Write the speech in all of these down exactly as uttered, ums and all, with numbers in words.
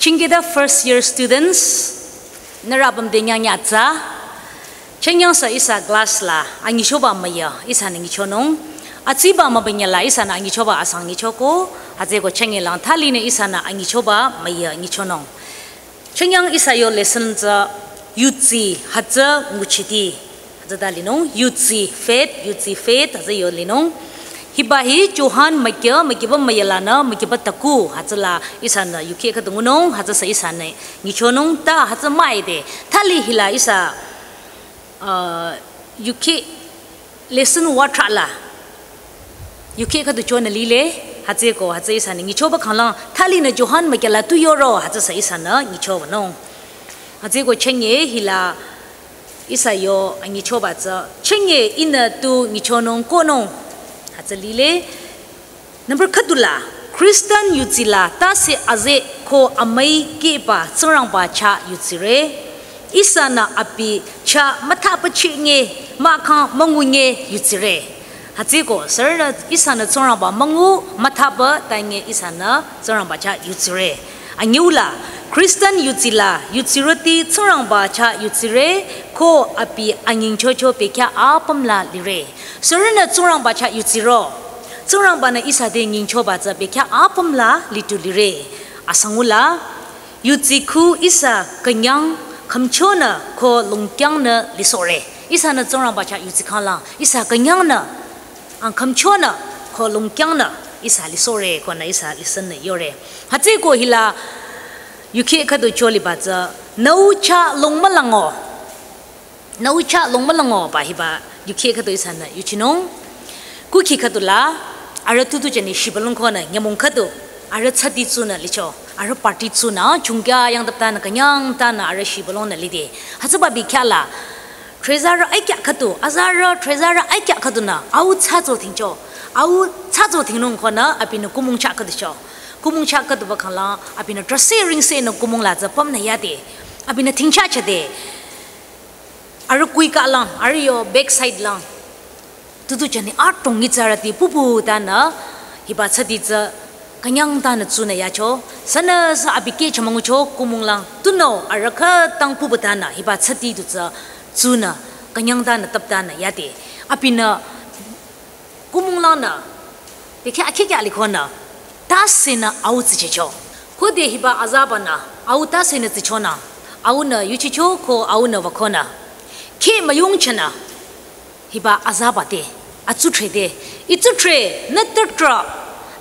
Chingkehta first year students, nührü apüm te nyangnyü atsa. Chünye sü ihsa class la anyichoba müyü ihsanü nyichonung. Atsiba mübünyü la ihsanü anyichoba asang nyichoko. Hütsüeko chünye lang thalinü ihsanü anyichoba müyü nyichonung. Chünye ihsa yo lesson tsü yudsi hütsü nguchiti. Hütsüta linung, yudsi faith, yudsi faith, hütsü yo linung. Hiba hi Johan mükyü, mükyüba müyü lanü, mükyüba taku, hütsüla ihsanü yukheh khüdu ngunung, hütsü sü ihsanü nyichonung, ta hütsü müide. Thali hila ihsa, uh, yukheh lesson wa trah la. Yukheh khüdu chonü lile, hütsüeko, hütsü ihsanü nyichoba khanglang, thalinü Johan mükyü la tu yoro, hütsü sü ihsanü nyichobanung. Hütsüeko chünye hila ihsa yo anyichoba tsü, chünye ihnü tu nyichonung kohnung. Hütsü lile, number khüdu la, Christian yudsi la tase aze ko amüi kehba Tsingrangba chah yudsire. Ihsanü abi chah müthapüchi nge, mahkhang müngu nge yudsire. Hütsüeko, sürünü ihsanü Tsingrangba müngu müthapü ta nge ihsanü Tsingrangba chah yudsire. Anyüula, Christian yudsi la yudsirüti Tsingrangba chah yudsire, ko abi anyingchocho bekhyah apüm la lire. Sürünü Tsingrangba chah yudsiro. Tsingrangbanü ihsa te nyingchoba tsü bekhyah apüm la litu lire. Asangula, yudsi khu ihsa künyang khümchonü ko longkyangnü lisohre. Ihsanü Tsingrangba chah yudsi khanglang, ihsa künyangnü, ang khümchonü ko longkyangnü ihsa lisohre, konü ihsa lesson nü yore. Hütsüeko hila yukheh khüdu cho liba tsü, nüu chah long mülango. Nüu chah long mülango ba hiba yukheh khüdu ihsanü yuchinung. Kukhi khüdu la, arüh tutu jüni shibülung konü nyümong khüdu, arüh tsati tsunü licho, arüh party tsunü, chungkya yangdap tanü, künyang tanü, arüh shibülungnü lide. Hütsüba bekhyah la, trezarü aikya khüdu, azarü trezarü aikya khüdunü, au tsatso thingcho, au tsatso thingnung konü, abinü kumung chah khüdu cho. Kumung chah khüduba khanglang, abinü trase ringsenü kumung la tsü pümnü yade. Abinü thingchah chade. Arüh kui kalang, arüh yo backside lang. Tutu jüni atong nyitsarüti pupu tanü, hiba tsati tsü künyang tanü tsunü yacho, sünüsü abi keh chamüngucho kumung lang, tunüo arüh khütang pupu tanü, hiba tsati tu tsü tsunü, künyang tanü tap tanü yade. Abinü kumung langnü, bekhyah akhikya likonü, tasenü au tsichicho. Khode hiba azabanü, au tasenü tsichonü, aunü yuchicho ko aunü wakonü. Keh müyungchanü, hiba azaba te, atsutre te, itsutre, nü tatra,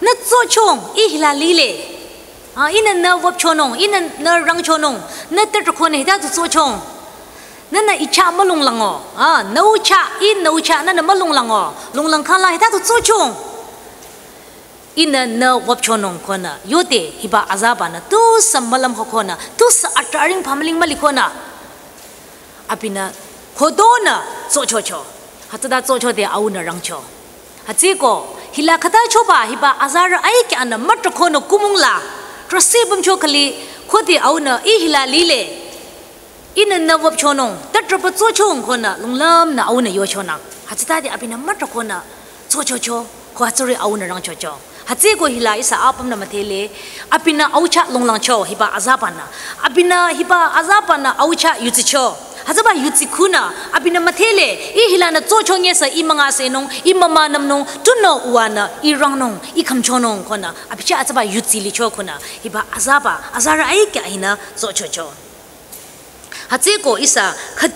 nü tsochong, ih hila lile. A, ihnü nü wüpchonung, ihnü nü rangchonung, nü tatra konü hita tu tsochong. Nühnü i chah mülonglango, a, nüu chah, i nüu chah, nühnü mülonglango, longlang khanglang hita tu tsochong. Ihnü nü wüpchonung konü, yode hiba azabanü, tusü mülüm hokonü, tusü atraring pamüling mülikonü. Abinü, khodonü, tsochocho. Hütsüta tsochode aunü rangcho. Hütsüeko, hila khüta choba, hiba azarü aikyanü, mütrakonü kumung la, trase bümcho khali, khode aunü, ih hila lile. Ihnü nü wüpchonung, tatrapa tsochong konü, lunglümnü aunü yochonang. Hütsütade abinü mütrakonü, tsochocho, ko hütsüri aunü rangchocho. Hütsüeko hila ihsa apümnü müdhele, abinü au chah longlangcho, hiba azabanü. Abinü hiba azabanü au chah yutsicho. Hütsüba yutsi khunü, abinü müdhele, ih hilanü tsocho nyesü ih müngasenung, ih mümanümnung, tunüo uwanü, ih rangnung, ih khümchonung konü, abi chah hütsüba yutsi licho khunü, hiba azaba, azarü aikya hinü tsochocho. Hütsüeko ihsa khü-,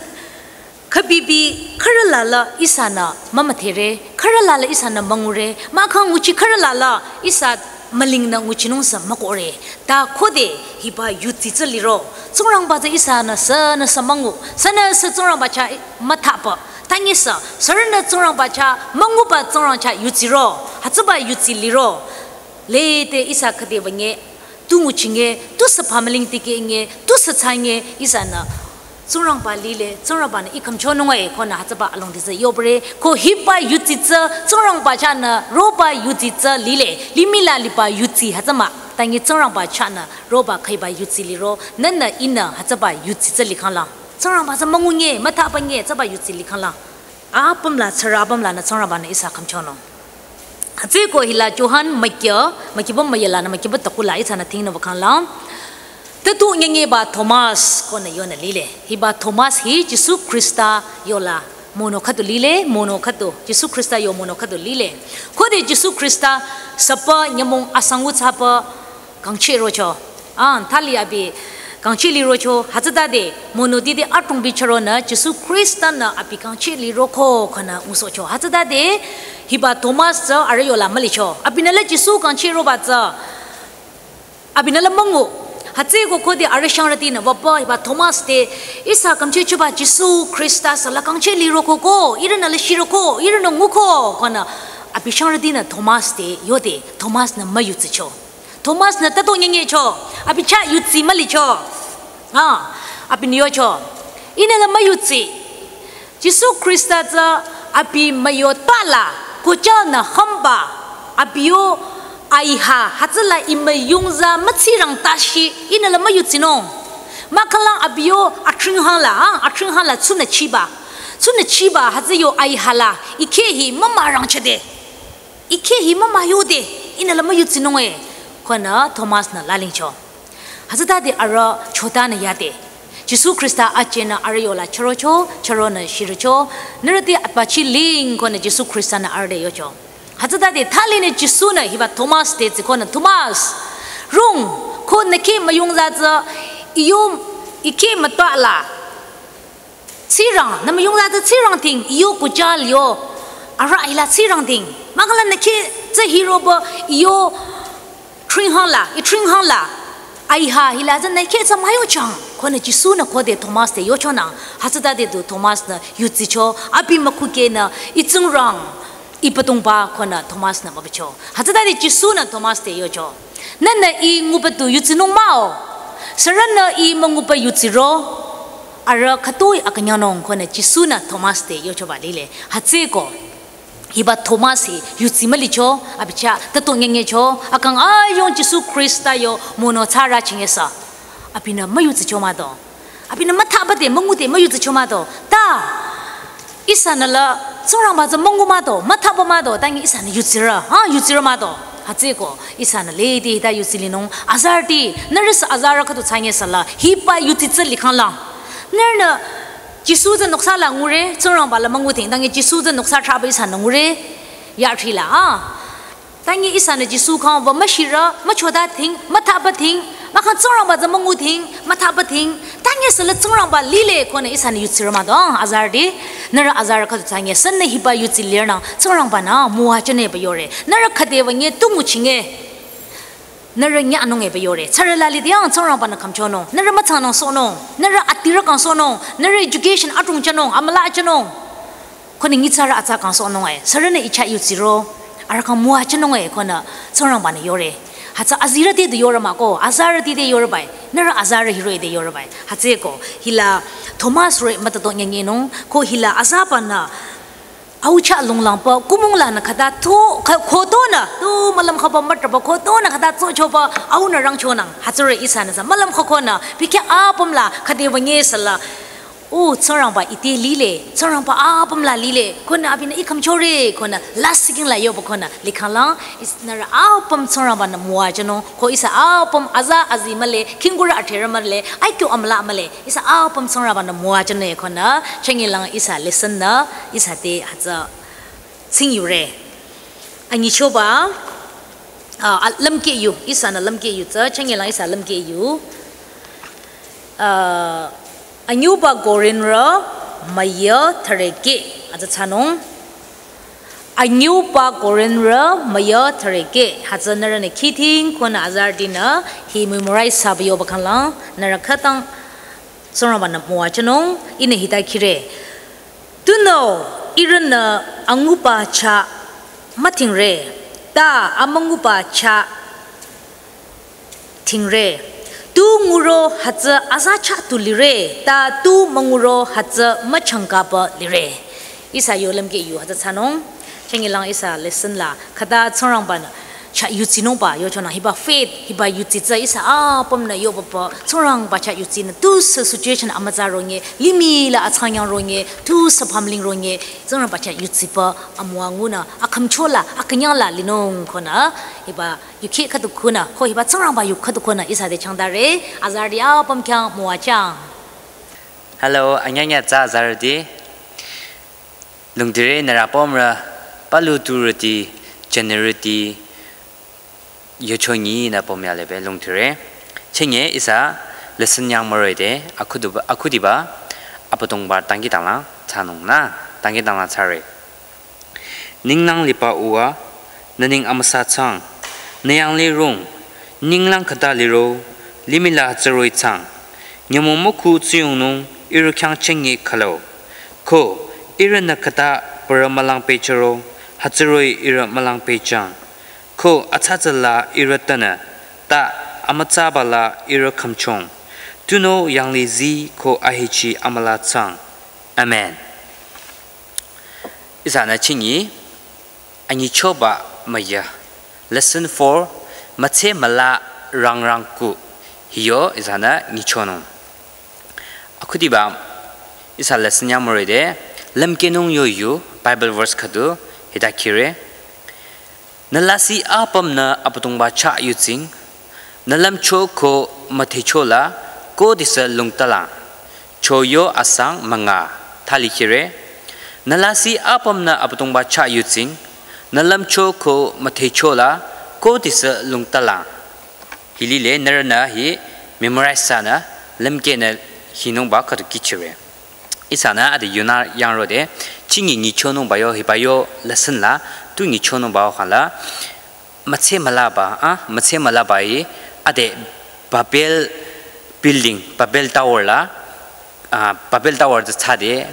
khübibi khürü lala ihsanü mümüdhere, khürü lala ihsanü müngure, mahkhang nguchi khürü lala ihsa mülingnü nguchinungsü mükohre. Ta khode hiba yutsi tsü liro. Tsingrangba tsü ihsanü sünüsü müngu, sünüsü Tsingrangba chah müthapü. Tanyisü, sürünü Tsingrangba chah münguba Tsingrang chah yutsiro. Hütsüba yutsi liro. Lede ihsa khüde wünye, tu nguchinge, tusü pamüling tikeh nge, tusü tsa nge, ihsanü Tsingrangba lile, Tsingrangbanü ih khümchonung e, konü hütsüba alongdi tsü yopre, ko hiba yutsi tsü, Tsingrangba chahnü, roba yutsi tsü lile, limih la liba yutsi hütsü mah, tangi Tsingrangba chahnü, roba khüiba yutsi liro, nühnü ihnü hütsüba yutsi tsü likhanglang. Tsingrangba tsü müngu nge, müthapü nge, hütsüba yutsi likhanglang. Apüm la, tsürü apüm lanü Tsingrangbanü ihsa khümchonung. Hütsüeko hila Johan mükyü, mükyüba müyü lanü mükyüba taku la ihsanü thingnü wükhanglang. Tütu nyenyeba Thomas konü yonü lile. Hiba Thomas hi Jisu Khrista yola mono khüdu lile, mono khüdu. Jisu Khrista yo mono khüdu lile. Khode Jisu Khrista süpü nyümong asang utsapü kangcheh rocho. An, thali abi kangcheh lirocho. Hütsütade mono dide atungbi chüronü Jisu Khristanü abi kangcheh liroko konü ngusohcho. Hütsütade hiba Thomas tsü arüh yola mülicho. Abinü la Jisu kangcheh roba tsü abinü la müngu. Hütsüeko khode arüh shangrütinü wüpü hiba Thomas te, ihsa kangcheh choba Jisu Khrista sü la kangcheh liroko ko, ihrünü la shiroko, ihrünü nguko konü abi shangrütinü Thomas te yode, Thomas-nü müyutsicho. Thomas-nü tütu nyenyecho, abi chah yutsi mülicho. A, abinü yocho, ihnü la müyutsi. Jisu Khrista tsü abi müyotpü la kuchanü hamba, abi yo aiha hütsüla i müyungza mütsirang tashi ihnü la müyutsinung. Mahkhang abi yo atringhala, a, atringhala tsunü chiba. Tsunü chiba hütsü yo aiha la, ikhe hi mümürangchade. Ikhe hi mümüyode, ihnü la müyutsinung e, konü Thomas-nü lalingcho. Hütsütade arüh chotanü yade. Jisu Khrista achehnü arüh yola chürocho, chüronü shirücho, nührü te apachi ling konü Jisu Khrista-nü arüh te yocho. Hütsütade thalinü Jisu-nü hiba Thomas te tsikonü, Thomas, rung, ko nü khe müyungza tsü, i yo, ikhe mütpü la tsirang, nü müyungza tsü tsirang ting, i yo kucha lyo, arüh hila tsirang ting. Mahkhang la nü khe tsü hiroba i yo tringhala, i tringhala. Aiha hila tsü nü khe tsü müyochang. Konü Jisu-nü khode Thomas te yochonang. Hütsütade du Thomas-nü yutsicho, abi mükhukehnü, i Tsingrang, i Abüdongba konü Thomas-nü mübicho. Hütsütade Jisu-nü Thomas te yocho, nühnü i ngupü tu yutsinung mah-o. Sürünü i müngupü yutsiro, arüh khütoi akünyangnung konü Jisu-nü Thomas te yochoba lile. Hütsüeko hiba Thomas hi yutsi mülicho, abi chah tütu nyenyecho, akang ayung Jisu Khrista yo mono thsarü chingesü. Abinü müyutsicho mah do. Abinü müthaba te, müngu te, müyutsicho mah do. Ta, ihsanü la Tsingrangba tsü müngu mah do, müthaba mah do, tangi ihsanü yutsirü, a, yutsirü mah do. Hütsüeko ihsanü lede ta yutsi linung, azarüti, nührü sü azarü khüdu thsangesü la, hiba yutsi tsü likhang lang. Nührünü Jisu tsü noksa la ngure, Tsingrangba la müngu ting, tangi Jisu tsü noksa thraba ihsanü ngure, yathri la, a. Tangi ihsanü Jisu khyang wü müshirü, müchota ting, müthaba ting, mahkhang Tsingrangba tsü müngu ting, müthaba ting, tangi sü la Tsingrangba lile konü ihsanü yutsirü mah do, azarüti, nührü azarü khüdu thsangesünü hiba yutsi lirnang, Tsingrangba-nü müwajüneba yore, nührü khüde wünye tu nguchinge, nührü nyanung eba yore, tsürü la lide yang Tsingrangba-nü khümchonung, nührü mütsangnang sohnung, nührü adirü kang sohnung, nührü education atung jünung, amüla jünung. Konü nyitsarü atsa kang sohnung e, sürünü i chah yutsiro, arüh khyang müwajünung e, konü Tsingrangba-nü yore. Hütsü azirü te du yore mah ko, azarüti te yore bai, nührü azarü hiroh-i te yore bai. Hütsüeko, hila Thomas roh-i mütüto nyenyenung, ko hila azaba-nü, au chah lunglangpü, kumung lanü khüta to, kha-, khotonü, tu mülüm khaba mütraba, khotonü khüta tsochoba, aunü rangchonang, hütsüri ihsanü sü, mülüm khakonü, bikhe apüm la, khüde wünye sü la, O, Tsingrangba ite lile, Tsingrangba apüm la lile, konü abinü i khümchore, konü lasih king la yoba konü likhang lang, ihsa nührü apüm Tsingrangba-nü müwajünung, ko ihsa apüm aza azi mühle, khingkurü athrerü mühle, aikyo amüla mühle, ihsa apüm Tsingrangba-nü müwajünung konü, chengi lang ihsa lesson nü, ihsa te hütsü tsing yure. Anyichoba, a, a, lümkeh yu, ihsanü lümkeh yu tsü, chengi lang ihsa lümkeh yu. A, anyüba Korinrü müyü thürekeh, hütsü thsanung. Anyüba Korinrü müyü thürekeh, hütsü nührünü khiting konü azarütinü hi memorize thsaba yoba khanglang, nührü khütang Tsingrangba-nü müwajünung, ihnü hita khire. Tunüo ihrünü anguba chah mütingre, ta amünguba chah tingre. Tu nguro hütsü aza chah tu lire, ta tu münguro hütsü müchangkaba lire. Ihsa yo lümkeh yu hütsü thsanung, chengi lang ihsa lesson la, khüta Tsingrangba-nü chah yudsinungba yochonü hiba faith hiba yudsi tsü ihsa apümnü yobaba Tsingrangba chah yudsinü tusü situation amütsa ronge, limih la atsanyang ronge, tusü pamling ronge, Tsingrangba chah yudsiba amüwa ngunü akhümcho la akünyang la linung konü hiba yukheh khüdu kunü ko hiba Tsingrangba yu khüdu konü ihsa te changdare. Azarüti apüm khyang müwachang. Hello, anyanya tsü azarüti. Lungdire nührü apümrü palu turüti, jünirüti, yochonyi nü pümyalebe lungdire. Chenye ihsa lesson nyang müroide akhudiba, akhudiba Abüdongba dangkhidangnang thsanung nü, dangkhidangnang thsare. Ninglang liba uwa, nü neng amüsa thsang, nü yanglih rung, ninglang khüta liro, limih la hütsüroh-i thsang. Nyümong mükhu tsiyongnung ihrü khyang chengi khülo. Ko ihrünü khüta parü mülang pehjüro, hütsüroh-i ihrü mülang pehjüng. Ko atsatsü la ihrü tanü, ta amütsaba la ihrü khümchong. Tunüo yanglih zii ko ahechi amüla thsang. Amen. Ihsanü chingi anyichoba müya. Lesson four, mütse müla rangrang kuh. Hiyo ihsanü nyichonung. Akhudiba ihsa lesson nyang müroide, lümkehnung yoyu Bible verse khüdu hita kire. Nü lasih apümnü Abüdongba chah yudsing, nü lümcho ko müdhecho la ko disa lungtalang. Cho yo asang münga thali kire. Nü lasih apümnü Abüdongba chah yudsing, nü lümcho ko müdhecho la ko disa lungtalang. Hi lile nührünü hi memorize thsanü lümkehnü hinungba khüdu kihchire. Ihsanü ade yunü yangrode, chingi nyichonungba yo, hiba yo lesson la, tu nyichonungba yo khala, mütse mülaba, ah, mütse mülaba hi, ade Babel building, Babel tower la, ah, Babel tower tsü thsade,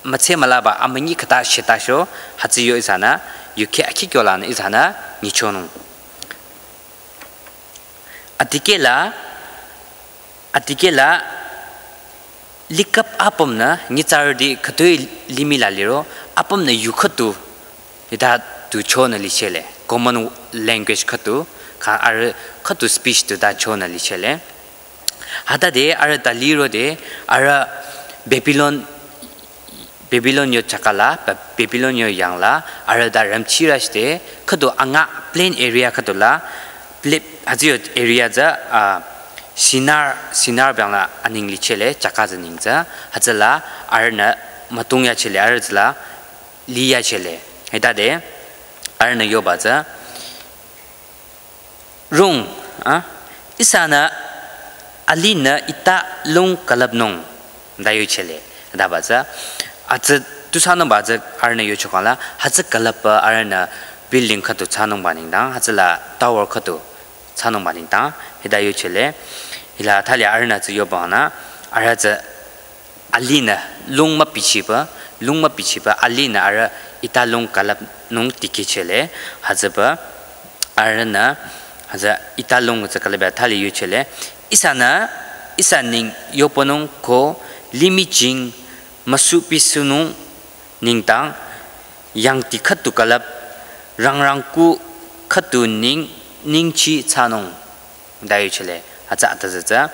mütse mülaba amünyi khüta sheta sho, hütsü yo ihsanü, yukheh akhikyo lanü ihsanü nyichonung. Adikehla, adikehla, likap apümnü nyitsarüti khütoi limih la liro, apümnü yu khüdu, hita tu chonü lichele, common language khüdu, kha arüh khüdu speech tu ta chonü lichele. Hütade arüh ta lirode, arüh Babylon Babylon yo chaka la, Ba-, Babylon yo yang la, arüh ta rümchirü shide, khüdu anga plain area khüdu la, pla-, hütsü yo area tsü, ah, Shinar, Shinar biang la aneng lichele, chaka tsü neng tsü, hütsüla, arühnü mütung yachele, arüh tsüla, li yachele. Hitade, arühnü yoba tsü, rung, ah, ihsanü alinü ita lung külüpnung, da yuchele, daba tsü, hütsü tusünungba tsü arühnü yuchokhala, hütsü külüpba arühnü building khüdu thsanungba nengdang, hütsüla tower khüdu thsanungba nengdang, hita yuchele, hila thali arühnü tsü yobanü, arüh tsü alinü lung mübichiba, lung mübichiba alinü arüh ita lung külüpnung dikehchele, hütsüba arühnü hütsü ita lung tsü külüpba thali yuchele, ihsanü, ihsa neng yohpünung ko limih jing müsupisunung nengdang yangdi khüdu külüp rangrang kuh khüdu neng, nengchi thsanung da yuchele, hütsü ata tsü tsü,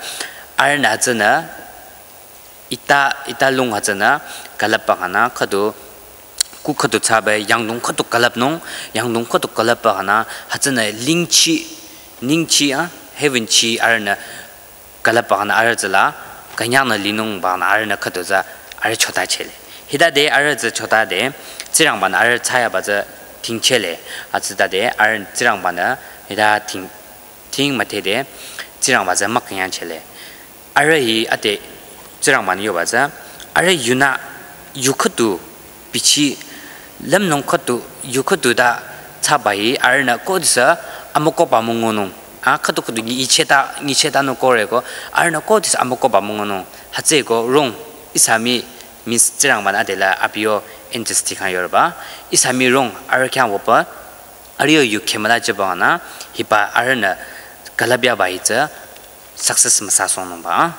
arühnü hütsünü, ita, ita lung hütsünü, külüpba khanü, khüdu, kuh khüdu thsaba, yangdong khüdu külüpnung, yangdong khüdu külüpba khanü, hütsünü, lingchi, ningchi, ah, heaven chi, arühnü, külüpba khanü, arüh tsüla, künyangnü linungba khanü, arühnü khüdu tsü, arüh chota chele. Hitade, arüh tsü chotade, Tsingrangbanü, arüh thsayaba tsü, tingchele, hütsütade, arüh Tsingrangbanü, hita ting, ting müdhede, Tsingrangba tsü mükünyang chele. Arüh hi ade Tsingrangbanü yoba tsü, arüh yunü yu khüdu bichi lümnung khüdu yu khüdu ta thsaba hi arühnü kodisa amükohba müngunung. Ah, khüdu khüdu nyicheta, nyichetanung kore ko, arühnü kodisa amükohba müngunung. Hütsüeko rung ihsa mii, means Tsingrangbanü adela abi yo injustice khyang yorüba. Ihsa mii rung arüh khyang wüba, arüh yo yu khemüla jüba khanü, hiba arühnü külüp yaba hi tsü success müsasongnungba, ah.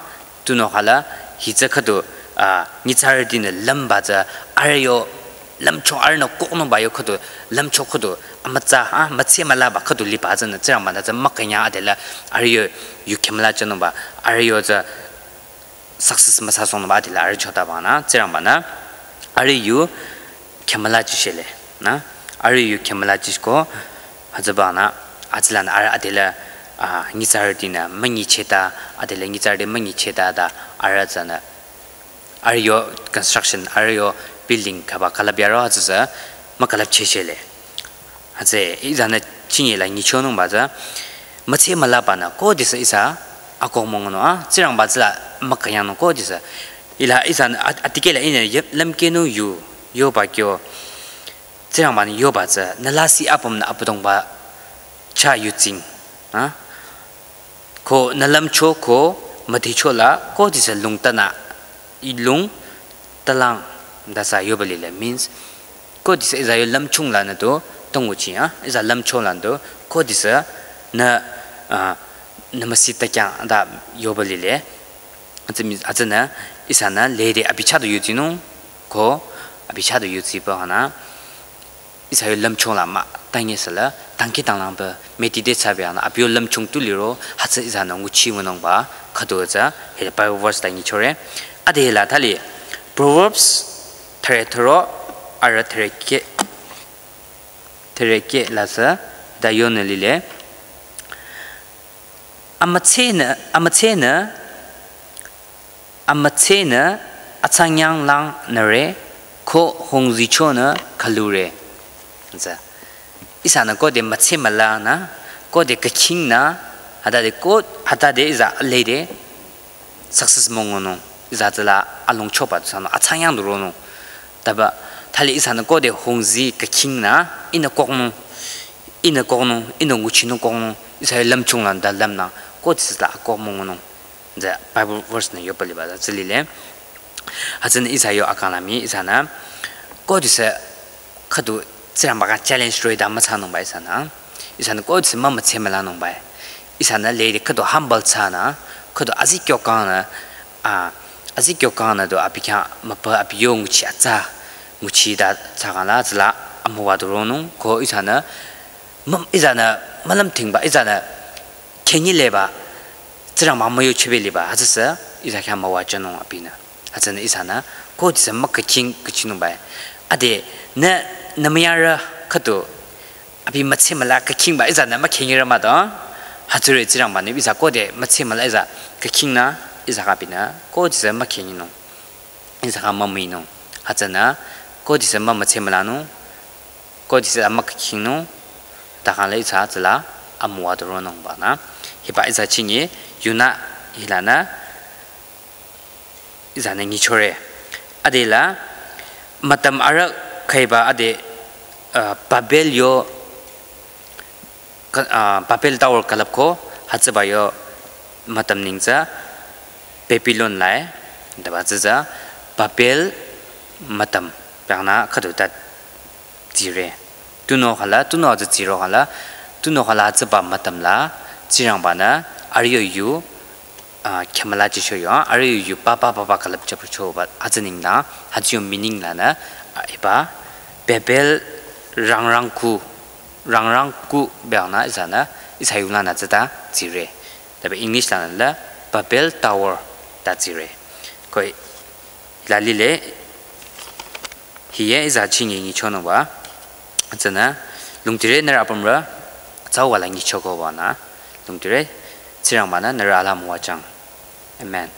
Tunüo khala hi tsü khüdu, ah, nyitsarütinü lümba tsü arüh yo Lümcho arühnü kohnungba yo khüdu, lümcho khüdu, amütsa, ah, mütse mülaba khüdu liba tsünü, Tsingrangba-nü tsü mükünyang adela, arüh yo, yu khemüla chonungba, arüh yo tsü success müsasongnungba adela, arüh chotabanü, Tsingrangba-nü, arüh yu khemüla chishele, na, arüh yu khemüla chishko, hütsübanü, atsilanü arüh adela, ah, nyitsarütinü, münyicheta, adela nyitsarüti münyicheta da, arüh tsünü, arüh yo construction, arüh yo building khaba külüp yaro hütsüsü mükülüp cheshele. Hütsü ihsanü chinyi la nyichonungba tsü, mütse mülabanü, khodesü ihsa akoh müngunung, ah, Tsingrangba tsüla mükünyangnung khodesü. Hila ihsanü at-, atikehla ihnü ye-, lümkehnung yu, yoba kyo, Tsingrangba-nü yoba tsü, nü lasih apümnü Abüdongba chah yutsing, ah? Ko nü lümcho ko müdhecho la khodesü lungtanü, i lung talang dasa yoba lile means, khodesü ihsa yo lümchung lanü du, tunguchi, ah? Ihsa lümcho lanü du, khodesü nü, ah, nü müsi takyang da yoba lile. Hütsü means, hütsünü, ihsanü lede abi chah du yutsinung, ko abi chah du yutsiba hanü, ihsa yo lümcho la mah, tangi sala, tangki tanglangba, meditate thsabe hanü, abi yo lümchung tu liro, hütsü ihsanü nguchi wünungba, khüdu tsü, hila Bible verse ta nyichore. Ade hila thali, Proverbs, thüre thüro, arüh thüre keh, thüre keh la sü, da yonü lile. Amütsenü, amütsenü, amütsenü, atsanyang langnüre, ko hongzichonü khülure. Tsü. Ihsanü khode mütse mülanü, khode kükhingnü, hütade ko, hütade ihsa lede, success müngunung, ihsa tsüla alongchoba tsünü, atsanyang du ronung. Taba, thali ihsanü khode hongzi kükhingnü, ihnü kohnung, ihnü kohnung, ihnü nguchinung kohnung, ihsa yo lümchung lanü da lümnü, khodesü la akoh müngunung. Tsü Bible verse nü yoba liba tsü lile. Hütsünü ihsa yo akang la mii, ihsanü, khodesü khüdu Tsingrangba khyang challenge roh-i da müthsanungba ihsanü. Ihsanü khodesü mümütse mülanungba. Ihsanü lede khüdu humble thsanü, khüdu azikyokhangnü, ah, azikyokhangnü du abi khyang müpa abi yo nguchi atsa, nguchi da thsakhang la tsüla amüwa du ronung, ko ihsanü, müm-, ihsanü mülümthingba, ihsanü khenyileba, Tsingrangba müyochebe liba, hütsüsü, ihsa khyang müwajünung abinü. Hütsünü ihsanü, khodesü mükükhing kükhingnungba. Ade, nü, nü müyarü khüdu, abi mütse müla kükhingba, ihsanü mükhenyire mah do. Hütsüri Tsingrangba-nü, ihsa khode mütse müla ihsa kükhingnü, ihsa khyang abinü, khodesü mükhenyinung. Ihsa khyang mümüinung. Hütsünü, khodesü mümütse mülanung, khodesü mükükhingnung, takhang la ihsa tsüla amüwa du ronungbanü. Hiba ihsa chinyi, yunü hilanü, ihsanü nyichore. Adela, mütüm arüh khüiba ade, uh, Babel yo, ka-, ah, Babel Tower külüpko, hütsüba yo mütüm neng tsü Babylon la-i, daba tsü tsü Babel mütüm, pyangnü khüdu ta tsire. Tunüo khala, tunüo tsü tsiro khala, tunüo khala hütsüba mütüm la, Tsingrangba-nü, arüh yo yu, ah, khemüla chisho yo, arüh yu papa papa külüp chapchoba, hütsü nengdang, hütsü yo meaning lanü, ah, hiba, Babel rangrangku, rangrangku pyangnü ihsanü, ihsa yu lanü tsüta tsire. Taba English lanü la, Babel Tower ta tsire. Ko hila lile, hiye ihsa chinyi nyichonungba, tsünü, lümtire nührü apümrü, tsüwa la nyichokobanü, lümtire, Tsingrangba-nü nührü alaa müwajüng. Amen.